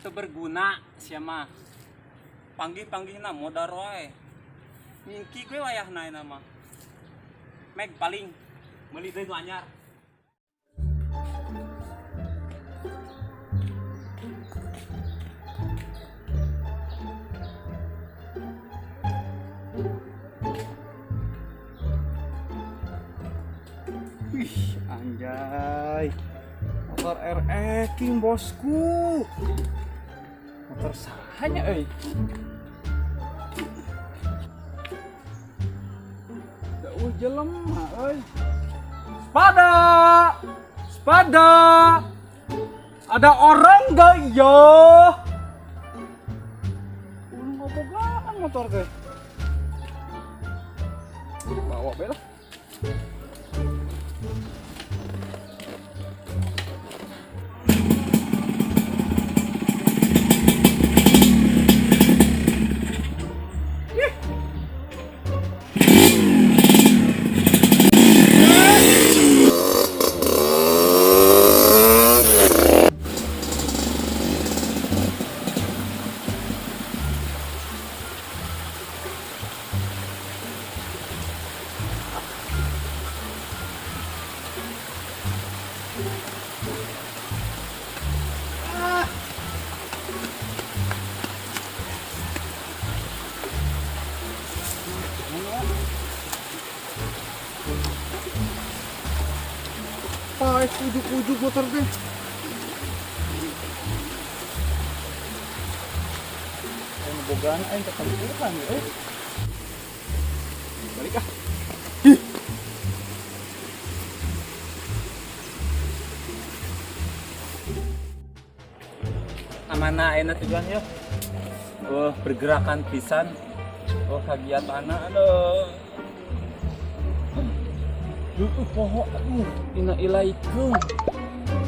Teu berguna sia mah. Panggih-panggihna modar wae. Nyingki we wayahna ayeuna mah. Meg paling meuli deui nu anyar. Wih, anjay. Motor RX King bosku. Motor sahanya euy. Jauh jelema euy. Sepada! Sepada! Ada orang gak ya? Ulun ngobogaan motor teh. Bawa be lah. Paes ujuk-ujuk motor teh. Aing bogaan aing ketempuran euy. Balik ah. Ih. Amana ayeuna tujuan yeuh. Oh, pergerakan pisan. Oh, kagiatanna aduh. Duh, poho aduh, ina ilaikeun.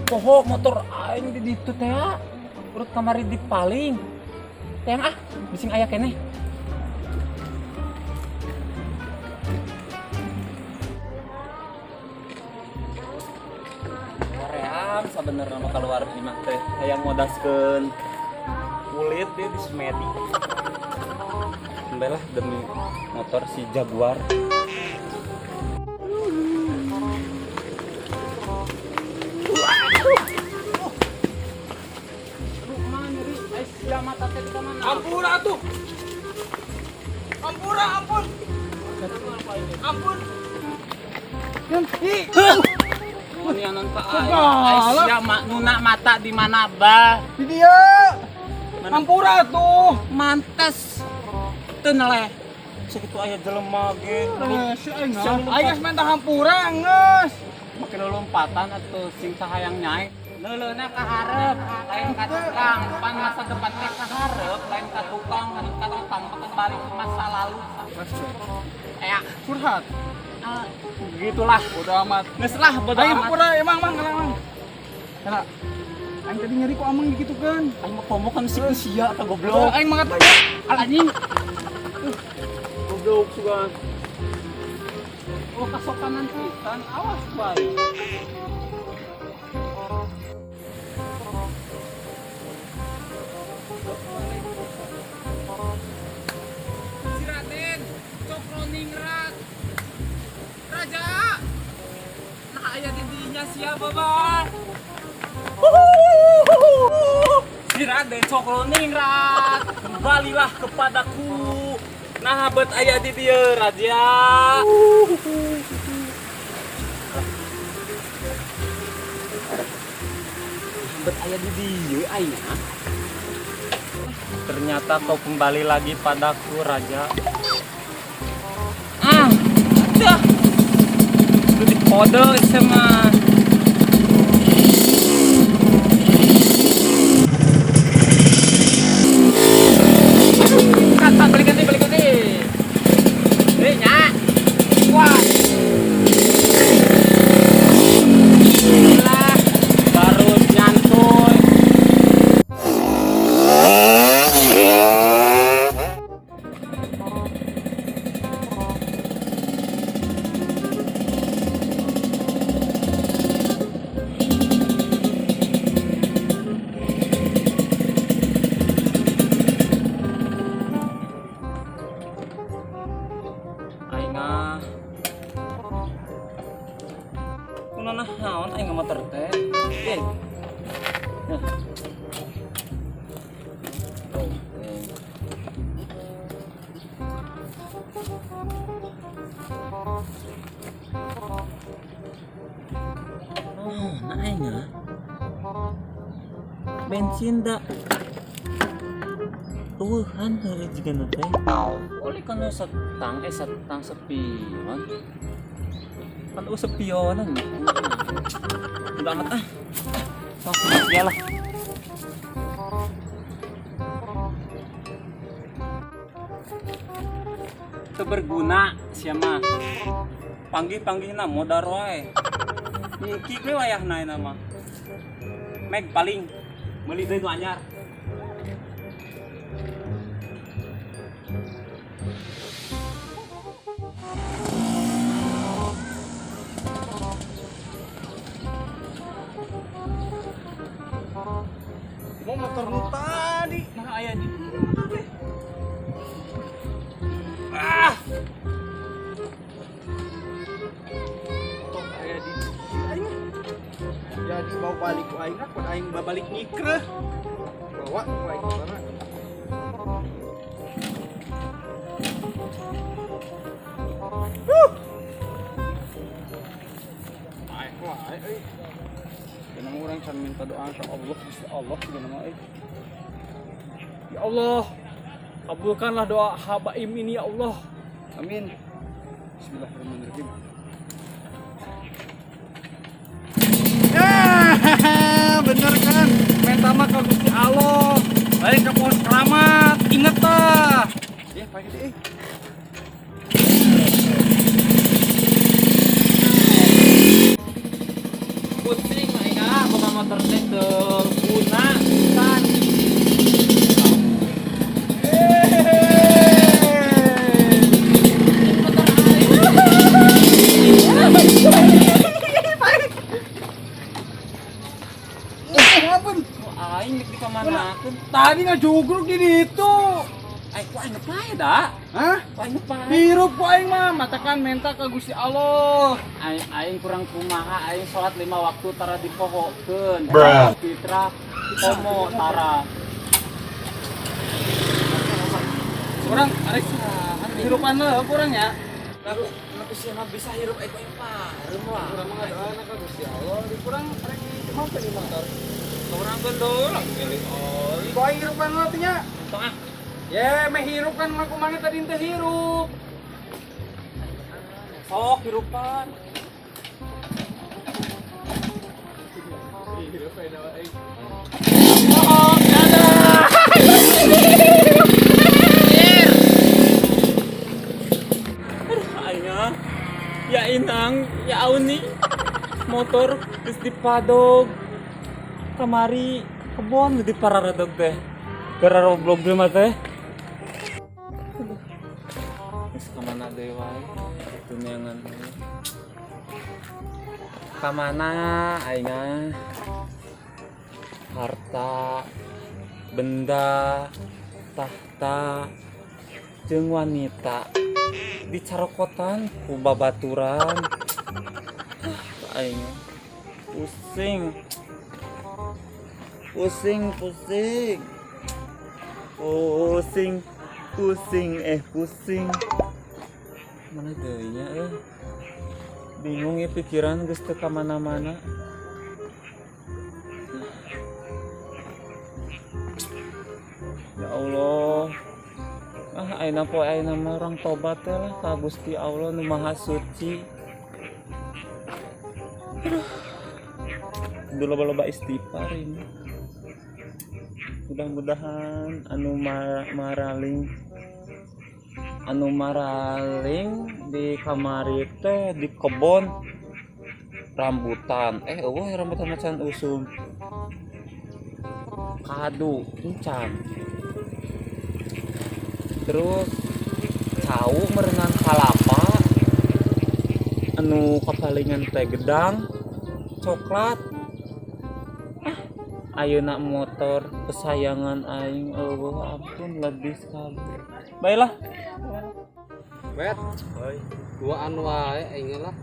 Poho motor aing di ditu teh. Urut kamari di paling. Teh ah, bising aya keneh. Hoream sabenerna mah keluar imah teh. Hayang modaskeun kulit dia di semedi. Lah demi motor si Jaguar. Ampura atuh. Ampura, ampun. Ampun. Ih, Nianan ka aing. Sia nuna mata di mana ba? Di dia. Ampura tuh. Mantes. Teu neleh. Sakitu aya jelema ge. Si aing. Aing geus minta hampura geus. Make lompatan atuh sing sahayang nyae. Leuleuna ka hareup, lain ka tukang. Pan masa depan teh ka hareup, lain ka tukang, lain ka tukang kembali ke masa lalu. Ea, curhat. Begitulah. Bodo amat. Geus lah bodo Aing amat. hampura emang mang emang. Kena. Aing tadi nyeri kok amang digitukeun. Aing mah komo kan si sia atau goblok. Aing mangat lagi. Al anjing. Goblok sugan. Oh kasopanan pisan, awas bae. Si Raden Cokroningrat. Raja. Nah aya di dinya siapa, Bang? Si Raden Cokroningrat, kembalilah kepadaku. Nah, bet aya di dieu, Raja. Bet aya di dieu aingna. Ternyata kau kembali lagi padaku, Raja. Ah, dah. Itu di kode sama. Kata balik ganti, balik ganti. Nya. Wah. Lah, baru nyantuy. Oh, naik ya. Bensin dah. Tuhan heueuh jiga teh. Oleh kana setang setang sepion. Kan eueuh sepionan. Banget ah. Sok ya lah. Teu berguna sia mah. Panggih-panggihna modar wae. Nyingkik we wayahna eta mah. Meg paling meuli deui nu anyar. Mau motor nu tadi, nah aya di dieu motor teh. Ah. Motor aya di dieu aing. Jadi bawa balik ku aing, ku aing babalik nyikreuh. Bawa ku aing motorna. Huh. Aing wae euy. Kenapa orang can minta doa ke Allah, Gusti Allah juga nama euy. Ya Allah, kabulkanlah doa habaim ini ya Allah. Amin. Bismillahirrahmanirrahim. Ya, bener kan? Minta mah ke Gusti Allah. Lain ke pohon keramat, inget tah. Ya, pakai deh. Pusing aing ah boga motor teh teu guna pisan. Motor aing. Ampun. Ku aing rek dikamanakeun? Tadi ngajugruk di ditu. Aing ku aing ngepae da. Hah? Ku aing ngepae. Hirup ku aing mah, matakan menta ke Gusti Allah. Aing aing kurang kumaha aing salat 5 waktu tara dipohokeun. Fitrah komo tara. Kurang arek hirupan lah kurang ya. Lalu lalu sia mah bisa hirup aing ku aing pareum lah. Kurang mah ngadoana ka Gusti Allah. Di kurang arek kumaha di motor. Kurang gendol milih oli. Ku aing hirupan lah teh nya. Tong ah. Ye, meh hirup kan mah kumaha tadi teh hirup. Sok hirupan. Hirup aing aing. Oh, dadah. Aduh, aing ah. Ya inang, ya auni. Motor geus dipadog. Kamari kebon di pararedog teh. Gara roblog deui mah teh. Aduh. Geus kamana deui wae neangan deui. Kamana aing ah? Harta, benda, tahta, jeung wanita dicarokotan ku babaturan. Ah, aing pusing. Pusing, pusing. Pusing, pusing, pusing. Mana deui nya euy? Bingung ya pikiran geus teu ka mana-mana. Ya Allah. Ah, ayeuna poe ayeuna mah urang tobat teh lah ka Gusti Allah nu Maha Suci. Aduh. Kudu loba-loba istighfar ini. Mudah-mudahan anu maraling anu maraling di kamari teh di kebon rambutan. Eueuh rambutan macan usum. Kadu encan. Terus cau merenang kalapa anu kapalingan teh gedang coklat. Ah, ayeuna motor kesayangan aing eueuh ampun lebih sekali. Baiklah. Wet, Oi, duaan wae aing lah.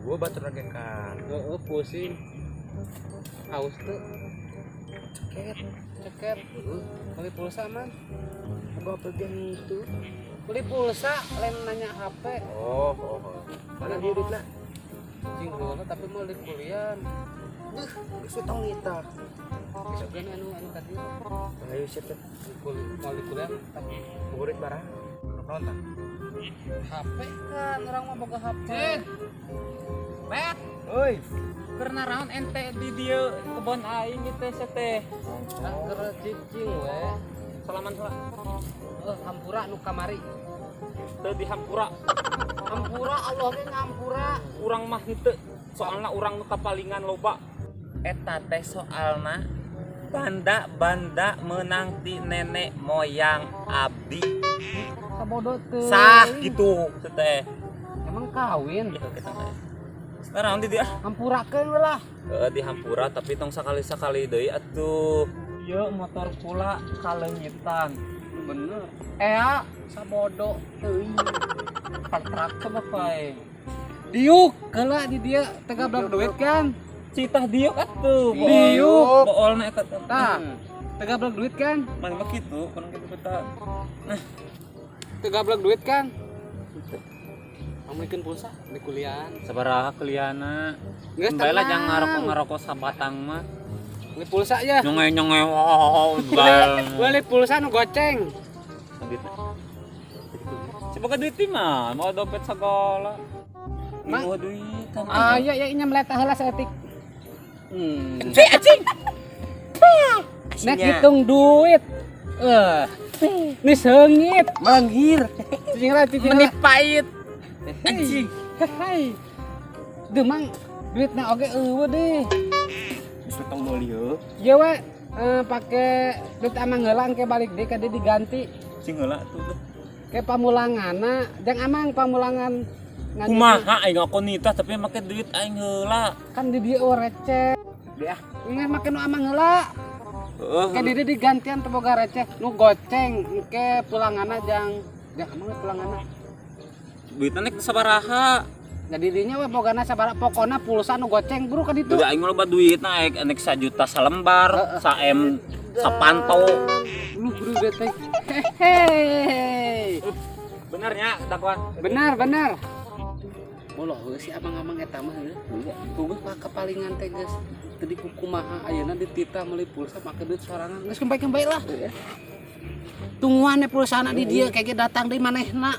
gua batur lagi kan. Heeh, pusing. Haus teu. Ceket. Ceket. Beli pulsa man. Boga HP ge itu. Beli pulsa lain nanya HP. Oh, oh, oh. Mana dia duitna? Cing heula tapi mau di kuliah. Duh, geus utang nita. Besok kan anu anu tadi. Ayo siap teh. Mau di kuliah tapi Murid barang. Naon tah? HP kan orang mah boga HP. Bet, Oi. keur naraon ente di dieu kebon aing gitu teh. Nah, keur cicing we. Salaman heula. Eh, hampura nu kamari. Teu dihampura. Hampura Allah ge ngampura. Urang mah henteu. Soalna urang nu kapalingan loba. Eta teh soalna banda-banda menang ti nenek moyang abdi. Sabodo teu. Sah gitu teh. Emang kawin. Ya kita mah. Sekarang di dia. Hampurakeun we lah. Heeh, dihampura tapi tong sakali-sakali deui atuh. Ieu motor kula kaleungitan. Bener. Ea sabodo teuing. Kontrak ke bapak. Diuk heula di dia teu duit kan. Citah diuk atuh. Diuk. Boolna eta teh. Tah, teu gablek duit kan? Mana mah kitu, kurang kitu kita. Teu gablek duit kan? Amelikeun pulsa di kuliahan. Sabaraha kuliahna? Geus Bae lah tenang. jangan ngarokok-ngarokok sabatang mah. Beli pulsa ya. Nyonge-nyonge wow, bal. Beli pulsa nu goceng. Coba duit mah, mau dompet segala. Mang. Bawa duit kan. Ah, iya ya inya meleta heula saeutik. Anjing, anjing. Nek hitung duit. Eh. Ini seungit. Manggir. Cicing lah, cicing lah. Menit pahit. Anjing. Hei. Duh mang, duitna oge eueuh deh. Geus utang meuli heuh. Ieu we pake duit amang heula engke balik deui ka dieu diganti. Sing heula tuh. Ke pamulanganna, jang amang pamulangan ngaji. Kumaha aing ngaku nitah tapi make duit aing heula. Kan di dieu eueuh receh. Dia Nges make nu amang heula. Heeh. Ke di dieu digantian teu boga receh. Nu goceng engke pulanganna jang jang amang we pulanganna. Duitna nek sabaraha? Jadi dinya we bogana sabaraha pokona pulsa nu goceng bro ka ditu. Duit aing loba duitna aing nek sajuta salembar, sa M, sapanto. Lu bro bete. Hehehe. Benernya dakwaan. Benar, benar. Boloh heuh si amang-amang eta mah heuh. Tuh mah kapalingan teh geus teu dikukumaha ayeuna dititah meuli pulsa make duit sorangan. Geus kembali-kembali lah. Tungguan pulsana di dieu kayak datang deui manehna.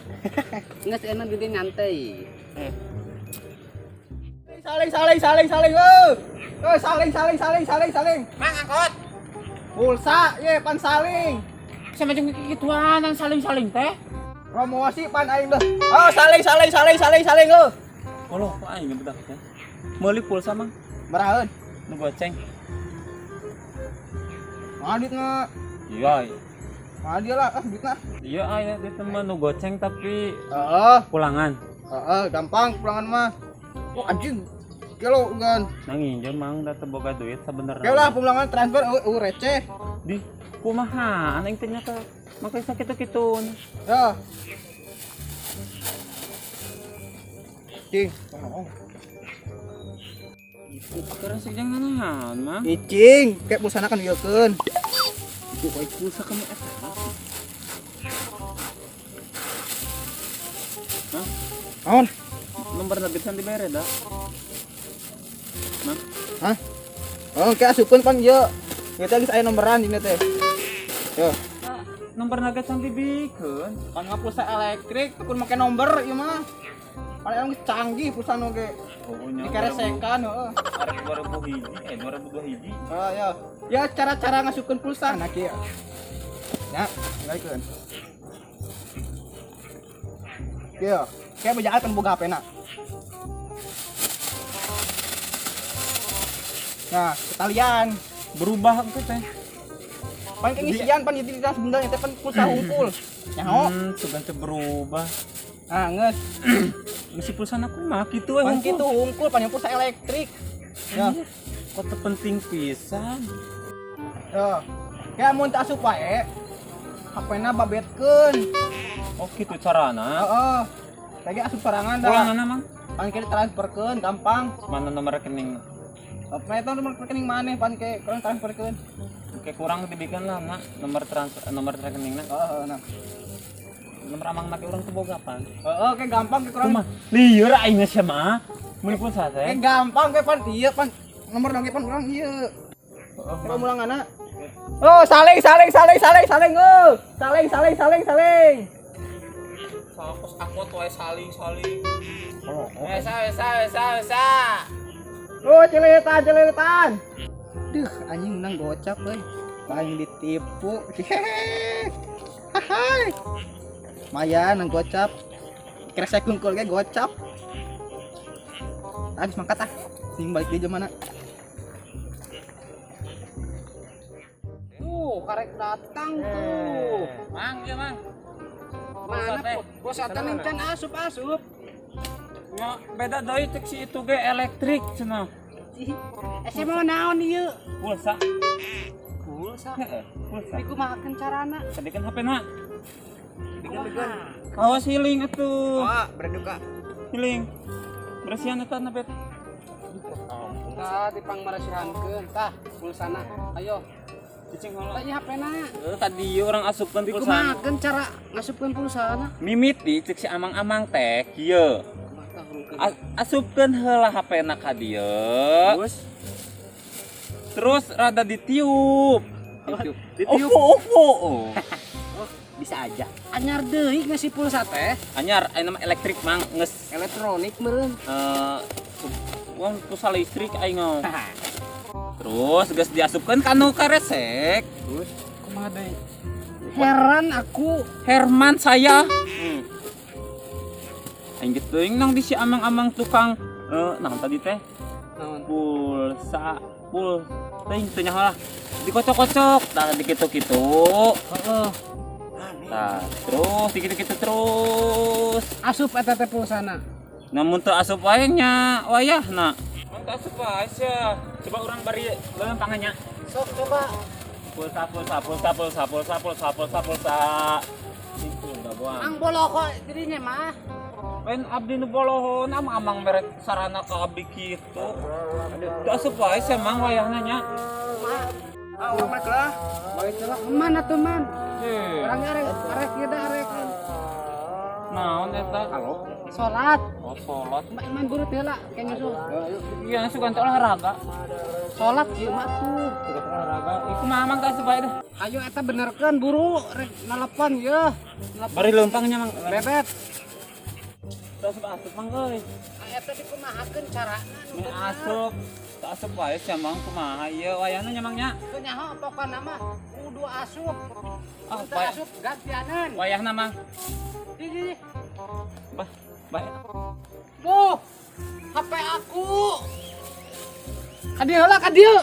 Geus enak di dieu nyantai. Saling saling saling saling heuh. Eh saling saling saling saling saling. Mang angkot. Pulsa ye pan saling. Sama jeung kikituan saling-saling teh. Promosi pan aing deh. Oh saling saling saling saling saling heuh. Oloh kok aing budak teh. Meuli pulsa mang Baraheun. nu goceng. Mana duitna? Iya. Mana dia lah, ah duitna. Iya aya di teman nu goceng tapi Heeh, pulangan. heeh, gampang pulangan mah. Oh anjing. Kelo kan. Nang injem mang da teu boga duit sabenerna. Kelo lah pulangan transfer eueuh receh. Di kumaha aing teh nya ka make sakitu-kitu. Ya. Cing, tolong. Terus jeung nanaon mang? Icing, kayak pulsana kan ieukeun. Buka pulsa kamu eta. Hah? Naon? Nomor bisa dibere dah. Mang, Hah? Oh, kayak asupkeun pan ieu. Ieu teh geus aya nomoran dina teh. Yo. Nomor naga can dibikeun. Pan pulsa elektrik, kun make nomor ieu mah. Paling emang geus canggih pulsa nu ge. Oh, nya. Dikeresekan heeh. Arek 2000 hiji, 2002 hiji. Oh, ya. Ya cara-cara ngasupkeun pulsa nah kieu. Ya, ngaikeun. Kieu, kayak bejaan kan boga HP-na. Nah, ketalian. Berubah engke teh. Pan ngisian pan jadi tidak sebenarnya teh pan pulsa hungkul. Nyaho. Sugan teh berubah. Nah, geus. Ngisi pulsa aku mah kitu we Pan hungkul. kitu hungkul pan yang pulsa elektrik. Ya. Kok teu penting pisan. Ya. Kayak mun teu asup wae. HP-na babetkeun. Oh, kitu carana. Heeh. Kayak asup sorangan dah. Pulanganna mang. Pan ke transferkeun gampang. Mana nomor rekening? Apa itu nomor rekening maneh pan ke kalau transferkeun. Oke, kurang dibikin lah nak nomor transfer, nomor rekeningna. Heeh, nah. Nomor amang make urang tuh boga pan. Heeh, kayak gampang kayak kurang. Kumaha? Lieur aing sia mah. Meuli pulsa teh. Kayak gampang kayak pan iya pan. Nomor dong pan urang ieu. Coba mulang anak. Oh, saling saling saling saling saling oh. Saling saling saling saling. Fokus aku tuh saling saling. Esa esa esa esa. Oh, celetan celetan. Duh, anjing menang gocap euy. Paling ditipu. Hehehe. Hai. Lumayan nang gocap. Kresek kungkul ge gocap. Habis mangkat ah. Sing balik di mana? Tuh, karek datang tuh. Mang, ya mang. Mana bos atan yang can asup-asup. Ya, beda deui cek si itu ge elektrik cenah. Eh, mau naon ieu? Pulsa. Pulsa. Heeh, pulsa. Dikumahakeun carana? Tadi kan HP na. Awas healing atuh. Wah, berduka. Healing. Bersihan eta na bet. Tah dipangmarasihankeun tah pulsana. Ayo, Cicing heula. tah ieu HP-na. Eh, tadi orang asupkeun pulsa. Dikumahakeun cara ngasupkeun pulsana? Mimiti cek si amang-amang teh kieu. Kumaha hurungkeun? Asupkeun heula HP-na ka dieu. Terus Terus rada ditiup. ditiup. Ditiup. Opo opo. Bisa aja. Anyar deui ngasih pulsa teh. Anyar aya nama elektrik mang geus Elektronik meureun. eh uang pulsa listrik aing mah. Terus geus diasupkeun ka nu karesek. Terus Kumaha deui? Heran aku. Herman saya. Aing geus teuing nang di si amang-amang tukang naon tadi teh? Naon? Pulsa pul teuing teu nyaho lah. Dikocok-kocok tah dikitu-kitu. Heeh. Tah, terus dikitu-kitu terus. Asup eta teh pulsana. Namun teu asup wae nya wayahna. Mun teu asup wae sia. Coba urang bari leumpang nya. Sok coba. Pulsa pulsa pulsa pulsa pulsa pulsa pulsa pulsa. Itu dagoan. Ang boloko dirinya mah. Lain abdi nu bolohon amang merek sarana ka abdi kitu. Teu asup wae sia mang wayahna nya. Ah, urang balik lah. Balik lah mana tuh man? Heh. Orangnya arek arek ieu da arek Naon eta? Halo. salat. Oh, salat. Mbak Iman buru teh lah kayak nyusul. Iya, suka teh olahraga. Salat ieu mah tuh. Suka teh olahraga. Iku mah amang teh asup wae deh. Ayo eta benerkeun buru rek nalepan ye. Nalepan Bari leumpang nya mang. bebet. Teu asup asup mang euy. Eta dikumahakeun carana nu Meh asup. Teu asup wae sia mang kumaha ieu wayahna nya mang nya. Teu nyaho pokona mah kudu asup. Ah, Teu asup gantianeun. Wayahna mang. Di di. di. Bah, bah. Duh, HP aku. Ka dieu heula ka dieu.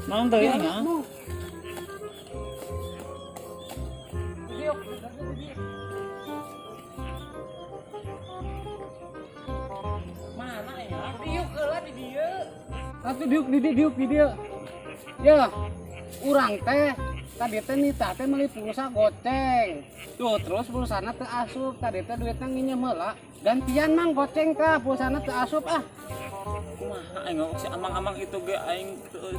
Naon teh nya? Mu. Dieu. Mana ya? Diuk heula di dieu. Atuh diuk di dieu, diuk di dieu. Ya, urang teh tadi teh nita teh meuli pulsa goceng. Tuh terus pulsana teu asup, tadi teh duitna nginjem heula. Gantian mang goceng tah, pulsana teu asup ah. Kumaha aing si amang-amang itu ge aing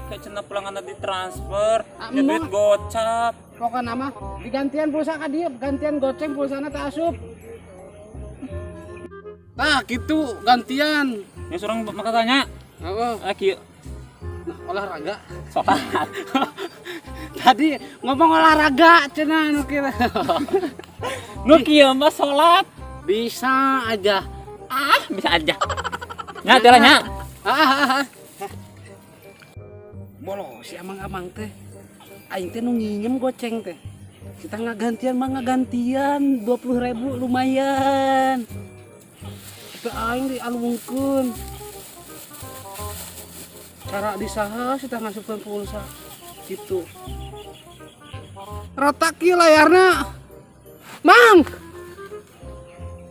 kayak cenah pulanganna ditransfer. Ah, Ya duit emang. gocap. Pokokna mah digantian pulsa ka dieu, gantian goceng pulsana teu asup. Tah gitu gantian. Yang surang maka tanya, Heeh, ah kieu nah, olahraga. salat. Tadi ngomong olahraga cenah nu kieu. Nu kieu mah salat. Bisa aja. Ah, bisa aja. Nya teh nya. Ah, ah, ah. Bolo si amang-amang teh. Aing teh nu nginjem goceng teh. Kita ngagantian mah ngagantian 20.000 lumayan. Tapi aing dialungkeun. Cara disaha kita ngasupkeun pulsa gitu. Retak ieu layarna. Mang.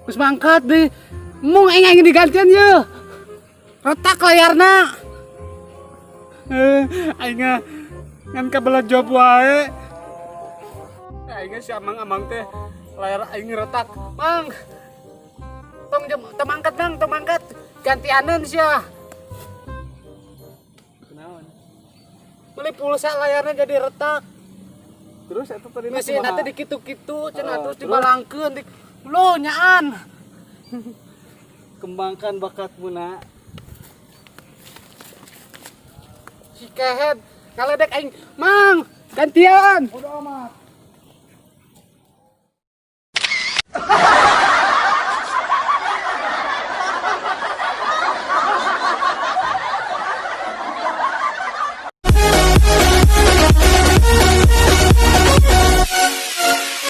Geus mangkat di mung aing aing digantian ye. Retak layarna. Aing ngan kabelah job wae. Aing si amang-amang teh layar aing retak. Mang. Tong jem tong mangkat Mang, tong mangkat. Gantianeun sia. Kunaon? Meuli pulsa layarnya jadi retak. Terus eta tadi Geus nanti dikitu-kitu cenah, terus dibalangkeun di lo nyaan. Kembangkan bakatmu, Nak. Si kehed ngaledek aing, "Mang, gantian." Bodo amat.